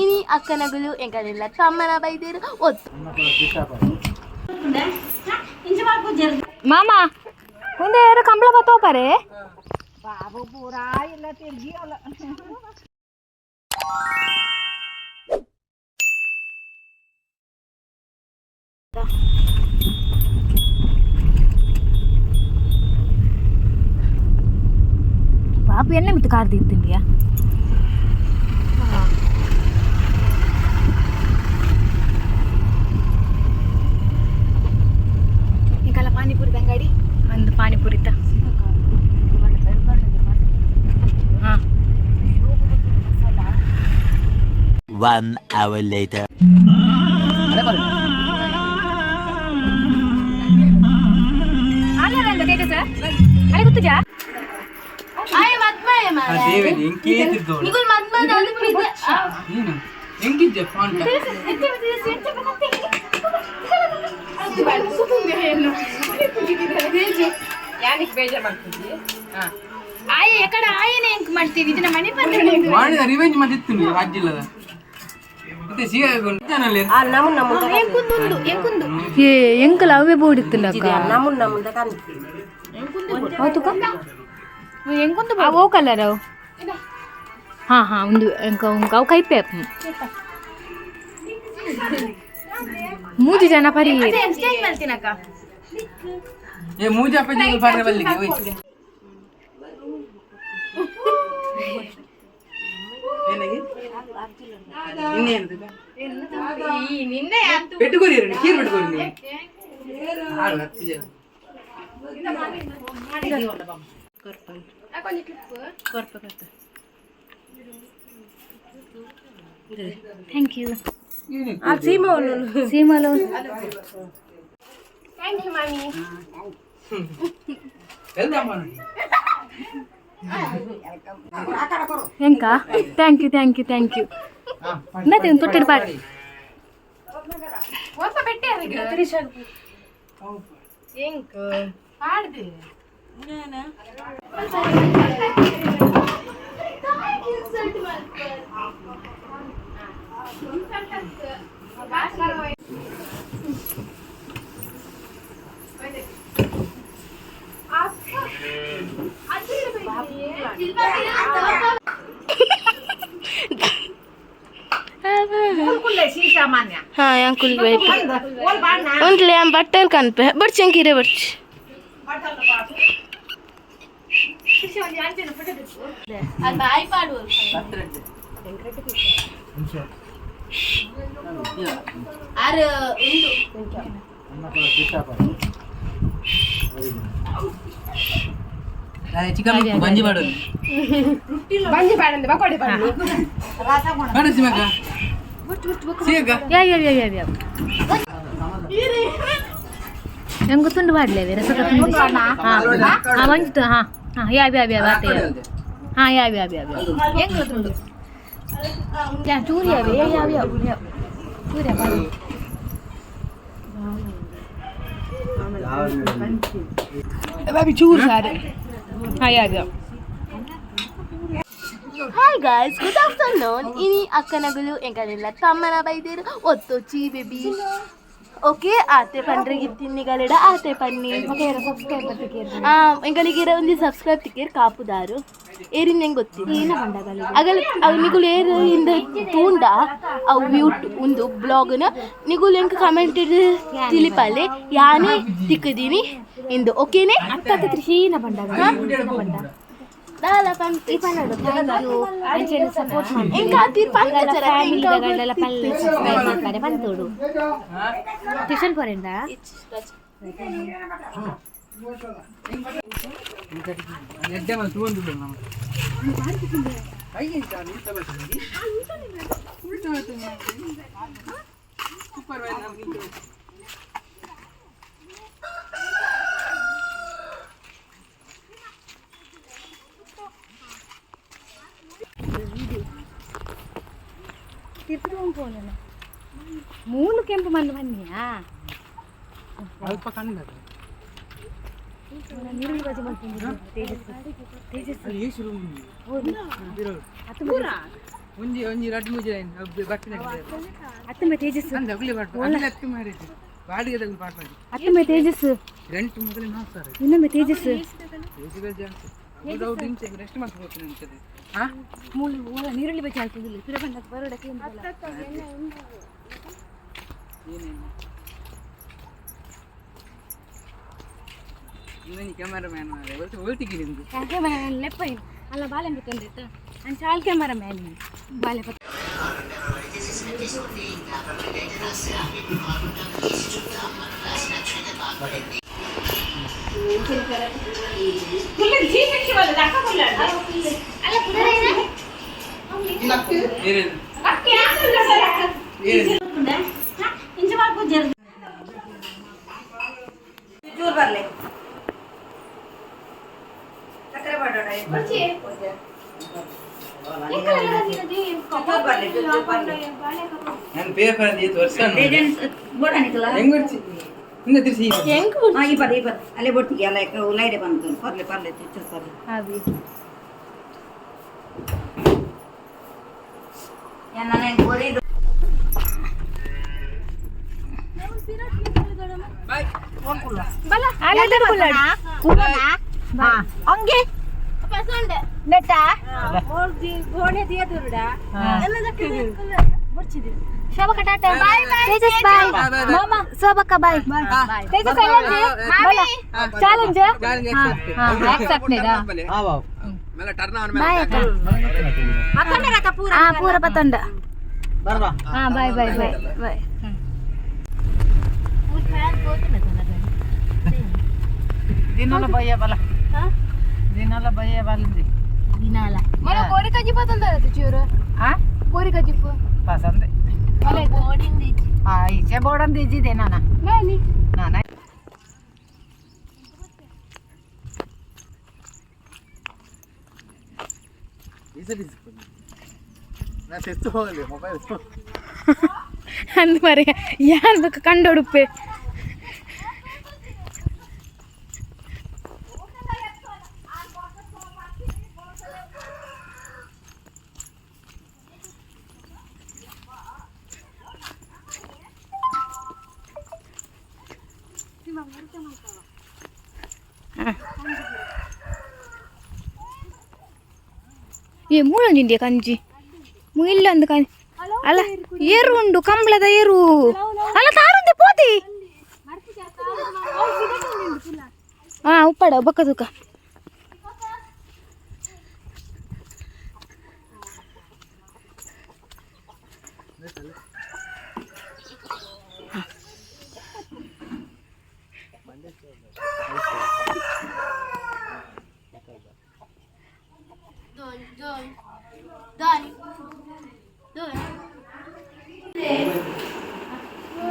ಇನಿ ಅಕ್ಕನಗುಲು ಎಂಕಲೆಲ್ಲ ತಮ್ಮನ ಬೈದೇರು ಒತ್ತು ಮಾಮ ಮುಂದೆ ಯಾರು ಕಂಬಳ ಬತ್ತೋಪಾರೆ. ಬಾಬು ಎಲ್ಲ ಮಿತ್ತು ಕಾರ್ ತಿಂತೀಯ. ಇಂಕಲ್ಲ ಪಾನಿಪುರಿ ಅಂಗಡಿ. ಒಂದು ಪಾನಿಪುರಿತ. ಹಾಂ. One hour later. ಅರೆ ಗೊತ್ತುಜಾ. ಆಯ್ ಮದ್ಮಯ ಮಾರ್ರೆ. ದೇವೇನಿ ಎಂಕೇತಿದ್ದು. ನಿಗುಲ್ ಮದ್ಮದ ಅಲ್ಪ. ನೀನು ಎಂಕಿದ್ದೆ ಫಾಂಟ್. ಯಾನಿಕ್ ಬೇಜಾರ್ ಮಾಡ್ತಿದ್ದಿ? ಹಾ. ಆಯ್ ಎಕಡ ಆಯನೆ ಎಂಕ್ ಮಾಡ್ತೀವಿ ಇದನ್ನ ಮನೆ ಬಂದ. ಮಾಡಿದ ರಿವೆಂಜ್ ಮತ್ತೆ ಇತ್ತು ರಾಜ್ಯಿಲ್ಲದ ಮತ್ತೆ ಸಿಗ. ಎಂಕುಂದು ಎಂಕುಂದು ಏ ಎಂಕಲ್ ಅವೇ ಬೋಡಿತ್ತಿಲ್ಲ. ಹೌದುಕ ಎಂಕುಂದು ಅವು ಕಲರ್ ಅವು. ಹಾ ಹಾ ಒಂದು ಎಂಕ ಉಂಕ ಅವು ಕೈಪೆ ಮೂಜಿ ಜನ ಪರಿ. ಎಕ್ಸ್ಚೇಂಜ್ ಮಾಡ್ತೀನಕ್ಕ. ಏ ಮೂಜ ಪೆಜ್ಜೆ ಪರ್ರೆ ಬಲ್ಲಿಗೆ ಓಯ್. ಏನಾಗಿ? ಇನ್ನೇನು? ನಿನ್ನೆ. ಪೆಟ್ಟುಕೋರಿ, ಕೀರ್ ಪೆಟ್ಟುಕೋರಿ ನೀವು. ಹಾಳು 10 ಜನ. Thank you ಸೀಮಲು. Thank you ಮಾಮಿ. Welcome ಮಾಡಿ. ಎಂಕ thank you, thank you, thank you. ಮತ್ತೆ ಒಂದು ತೊಟ್ಟಿಡ್ ಪಾಡಿ. ಒಲ್ಪ ಬೆಟ್ಟಿ ಅದಕ್ಕೆ ಎಂಕ್ ಪಾಡ್ದೆ. ಹಾ ಅಂಕುಲ್ ಬೈಟ್ ಉಂಟ್ಲೆ ಆಂ ಬಟ್ಟೆಲ್ ಕನ್ಪೆ ಬರ್ಚಿ ಅಂಕಿರೆ ಬರ್ಚಿ. ಅದು ಬಾಯಿ ಪಾಡುವ. ಆರ್ ಉಂದು. ಚಿಕನ್ ಬಂಜಿ ಮಾಡೋದು. ಬಂಜಿ ಪಾಡಂದೆ ಬಕೋಡೆ ಪಾಡು. ಬೇಡ ಸಿಮಕ್ಕ ಸಿಗಕ್ಕ. ಯಾ ಯಾ ಯಾ ಯಾ ಯಾ ನಂಗೆ ತುಂಡು ಪಾಡ್ಲೇವೆ ರಸಕ ತುಂಡು. ಹಾ ಹಾ ಮಂಜು ಹಾ ಹಾ ಯಾ ಯಾ ಯಾ ಬಾತೆ ಹಾ ಯಾ ಯಾ ಯಾ ಯಾ ಎಂಗ್ಲ ತುಂಡು ಯಾ ಚೂರಿ ಯಾವೆ ಯಾ ಯಾ ಯಾ ಯಾ ಚೂರಿ ಯಾ ಪಾಡು. ಚೂರು ಸಾರೆ. ಹಾ ಯಾ ಯಾ. Hi guys, good afternoon. ಇನಿ ಅಕ್ಕನಗುಲು ಎಂಕಲೆಲ್ಲ ತಮ್ಮನ ಬೈದೇರು ಒತ್ತೊಚ್ಚಿ ಬೇಬಿ. ಓಕೆ ಆತೆ ಪಂಡ್ರೆ ತಿನ್ನಿಗಲೆಡ ಆತೆ ಪನ್ನಿ. ಎಂಕಲಿಗೆ ಒಂದು ಸಬ್ಸ್ಕ್ರೈಬ್ ತಿಕ್ಕೇರ್ ಕಾಪುದಾರು ಏರಿನ ಹೆಂಗೆ ಗೊತ್ತಿಲ್ಲ ಅಗಲ್ ಅವು ನಿಗುಲು ಏರು ಇಂದ ತೂಂಡ ಅವು ಯೂಟ್ ಒಂದು ಬ್ಲಾಗ್ನ ನಿಗುಲು ಎಂಕ್ ಕಮೆಂಟ್ ತಿಳಿಪಾಲೆ ಯಾನೇ ತಿಕ್ಕದೀನಿ ಇಂದು ಓಕೆನೆ. ಅತ್ತ ತ್ರಿಶೀನ ಬಂಡಾಗ. ದಾಲ ಪಂಪಿ. ಈ ಪನ್ನಡು thank you ಅಂಚೆನೆ ಸಪೋರ್ಟ್ ಮಾಡಿ. ಎಂಕ ಅತಿ ಪಂಚರ. ಫ್ಯಾಮಿಲಿ ದಗಳೆಲ್ಲ ಪಲ್ಲೆ ಸಬ್ಸ್ಕ್ರೈಬ್ ಮಾಡ್ತಾರೆ ಬಂತೋಡು. ಟ್ಯೂಷನ್ ಪೋರೆಂಡ. ಎಡ್ಡೆ ಮತ್ತೆ ಒಂದು ನಮ್ಮ ಕೈ ಸೂಪರ್. ಮೂಲು ಕೆಂಪು ಮಣ್ಣು ಬನ್ನಿಯಾ. ಅಲ್ಪ ಕಣ್ಣು. ನೀರುಳ್ಳಿ ಬಜ್ಜಿ ಮಲ್ಪುಂಡು ತೇಜಸ್ ತೇಜಸ್. ಅದು ಏಸು. ಅತ್ತು ಒಂಜಿ ಒಂಜಿ ರಡ್ಡ್ ಮೂಜಿ ಲೈನ್ ಬತ್ತಿನ ಅತ್ತಮ್ಮ ತೇಜಸ್. ಅಂದ ಅಗುಲಿ ಪಾಡ್ಪ ಅಗುಲಿ ಅತ್ತು ಮಾರೇಜ್ ಬಾಡಿಗೆ ತಗುಲು ಪಾಡ್ಪಾಡಿ. ಅತ್ತಮ್ಮ ತೇಜಸ್. ಗಂಟು ಮೊದಲೇ ನಾಲ್ಕು ಸಾವಿರ. ಇನ್ನೊಮ್ಮೆ ತೇಜಸ್. ತೇಜಸ್ ಜಾಸ್ತಿ ಹೌದು, ಇಂಚೆ ರೆಸ್ಟ್ ಮಾಡ್ಕೊ ಹೋಗ್ತೀನಿ ಅನ್ಸದೆ. ಹಾ. ಮೂಲು ಓಲ ನೀರುಳ್ಳಿ ಬಜ್ಜಿ ಹಾಕಿದಿಲ್ಲ ಪಿರ ಬಂದಾಗ ಬರೋಡ. ಏನೇನು ಇನ್ನೊಂದು ಕ್ಯಾಮರಾ ಮ್ಯಾನ್ ಮಾರೆ ಒಲ್ತಿ ಒಲ್ತಿಗೆ ನಿಮ್ದು. ಲೆಪ್ಪ ಅಲ್ಲ ಬಾಳೆ ತಂದಿತ್ತು ಅಂಚ ಹಾಲ್ ಕ್ಯಾಮರಾ ಮ್ಯಾನ್ ಬಾಳೆ. ಏನೇನು ಏನೇನು? ಚೂರು ಬರಲಿ ಸಕ್ಕರೆ ಮಾಡೋಣ. ಚೂರು ಬರಲಿ, ಚೂರು ಬರಲಿ. ನಾನು ಪೇಪರ್ ಅಂತ ಇತ್ತು ವರ್ಷ ಹೆಂಗ್ ಬರ್ಚಿ ಇಂದ ತಿರ್ಸಿ. ಹಾಂ, ಈ ಬರ್ ಈ ಬರ್ ಅಲ್ಲೇ ಬೊಟ್ಟಿಗೆ ಅಲ್ಲ ಲೈಡೆ ಬಂತು ಪರ್ಲೆ ಪರ್ಲೆ ಚೂರು ಪರ್ಲೆ. ನಾನು ಗೋರಿ. ಬಾಯ್. ಹಂಗೆ ನೆಟ್ಟಾ. ಶೋಭಕ್ಕ ಟಾಟಾ, ತೇಜಸ್ ಬಾಯ್, ಮಾಮ ಶೋಭಕ್ಕ bye, Tejas challenge challenge. Bye ಅಕ್ಕ. ಹಾ, ಪೂರ ಪತ್ತೊಂಡ. ಹಾ, ಬಾಯ್ ಬಾಯ್ ಬಾಯ್ ಬಾಯ್. ದಿನಾಲ ಬಯ್ಯ ಬಲ, ದಿನಾಲ ಬಯ್ಯ ಬಲಂದಿ. మన కోరిక జిప్పు చూరు. ಆ. ಕೋರಿಕ ಜಿಪ್ಪು. ಪಸಂದ್. ಆ ಈಚೆ ಬೋಡಂದು ಇಜ್ಜಿದೆ ನಾನ ನಾನ. ಮೊಬೈಲ್. ಅಂದ್ ಮರೆ ಯಾನ್ ಬಕ್ಕ ಕಂಡೊಡುಪ್ಪೆ. ಏ ಮೂಲೊಂಜಿಂಡಿಯ ಕಂಜಿ ಮುಯಿಲ್ಲ ಒಂದು ಕಂಜಿ ಅಲ್ಲ, ಏರು ಉಂಡು ಕಂಬಳದ ಏರು ಅಲ್ಲ ತಾರುಂದೆ ಪೋತಿ. ಹಾ, ಉಪ್ಪಾಡ ಬೊಕ್ಕ ತೂಕ.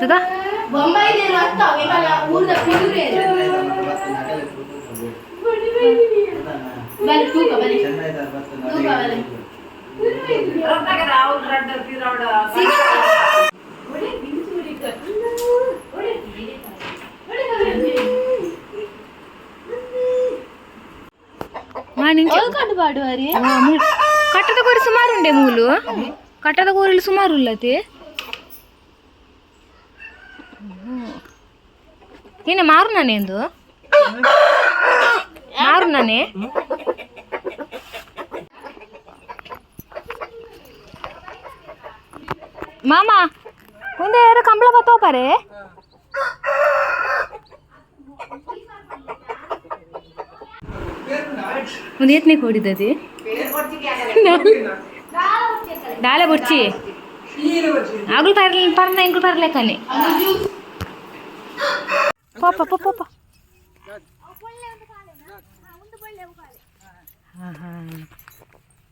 ತಗ. ಬೊಂಬೈ ಊರ್ದ ಪಿದುರೆ ಬಲೆ ತೂಕ ಬಲೆ ತೂಕ ಬಲೆ. ಮಾನಿಂಚ. ಕಂಡು ಪಾಡುವರಿ. ಕಟ್ಟದ ಕೋರಿ ಸುಮಾರು ಉಂಡೆ ಮೂಲು, ಕಟ್ಟದ ಕೋರಿಲು ಸುಮಾರು ಉಲ್ಲತಿ. ನೀನೆ ಮಾರು ನಾನೇಂದು ಮಾರು ನಾನೇ. ಮಾಮ ಮುಂದೆ ಯಾರು ಕಂಬಳ ಬತ್ತೋಪಾರೆ. ಒಂದು ಏತ್ನೆ ಕೊಡಿದದಿ ದಾಲೆ ಬೊರ್ಚಿ ಆಗುಲ್ ಪರ್ಲ ಪರ್ನ ಎಂಕುಲ್ ಪರ್ಲೇಕನೆ ಪಾಪ ಪಾಪ ಪಾಪ.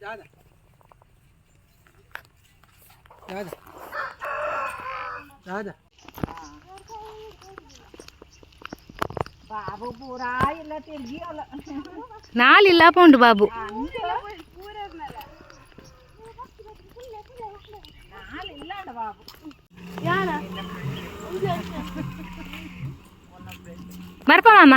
ಯಾದ ಯಾದ ಯಾದ? ಬಾಬು ಪೂರಾ ಇಲ್ಲ ತಿರ್ಗಿ ಅಲ್ಲ. ನಾಲಿಲ್ಲ ಪೋಂಡು ಬಾಬು. ಬಾಬು. ಬರ್ಪ ಮಾಮ.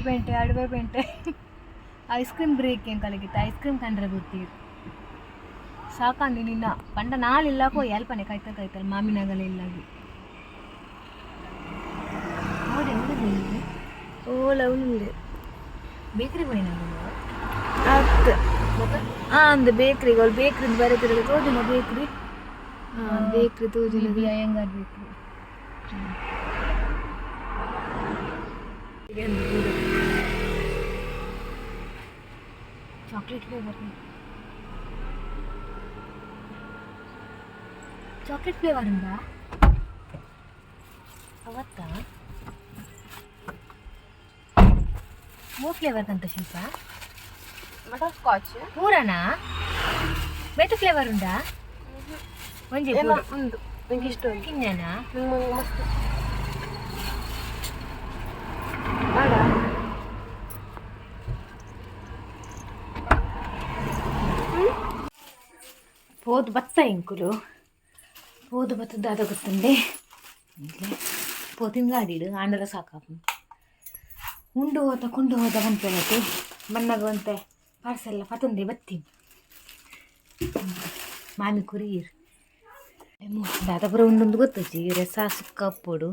ಪೆಂಟೆ ಅಡುವೆ ಪೆಂಟೆ. ಐಸ್ ಕ್ರೀಮ್ ಬ್ರೇಕ್ ಏನು ಕಲಗಿತ್ತು, ಐಸ್ ಕ್ರೀಮ್ ಕಂಡ್ರೆ ಗೊತ್ತಿ ಸಾಕಂದು ನಿನ್ನ ಪಂಡ ನಾಳಿಲ್ಲಕೋ ಎಲ್ಪನೆ ಕೈತಲ್ ಕೈತಲ್ ಮಾಮಿನಗಲ ಇಲ್ಲಾಗಿ. ನೋಡಿ. ಓಲ ಉಂಡು. ಬೇಕರಿ ಹೋಯಿನ? ಅತ್ ಅಂದ್ ಬೇಕ್ರಿ, ಬೇಕ್ರಿ ಬೇರೆ ತಿರುಗಿ ತೋಜುನ ಬೇಕ್ರಿ. ಹಾಂ, ಬೇಕ್ರಿ ತೋಜುನ. B Iyengar bakery. Chocolate flavour, chocolate flavour ಉಂಡಾ ಅವತ್ತಾ? ಮೂ ಫ್ಲೇವರ್ ಕಂತ ಶಿಲ್ಪ? Butter scotch. ಪೂರನಾ? ಬೇತೆ ಫ್ಲೇವರ್ ಉಂಡಾ ಒಂಜಿ? ಎಲ್ಲ ಉಂಡು, ನಂಗೆ ಇಷ್ಟ ಉಂಟು. ಕಿನ್ಯನಾ? ನಂಗೆ ಮಸ್ತ್ ಬೇಡ. ಪೋದು ಬತ್ತ ಎಂಕುಲು ಪೋದು ಬತ್ತದ ದಾದ ಗೊತ್ತುಂಡೆ? ಪೋತಿನ ಗಾಡಿಡು ಆಂಡಲ ಸಾಕಾಪು. ಉಂಡು ಹೋದ ಕುಂಡು ಹೋದ ಪನ್ಪೆನತೆ. ಬನ್ನಗ ಒಂತೆ ಪಾರ್ಸೆಲ್ಲ ಪತೊಂದೆ ಬತ್ತೀನಿ. ಮಾಮಿ ಕುರಿಯರ್ ದಾದ ಪೂರ ಉಂಡೊಂದು ಗೊತ್ತುಜ್ಜಿ. ರಸ ಸುಕ್ಕ ಉಪ್ಪೊಡು.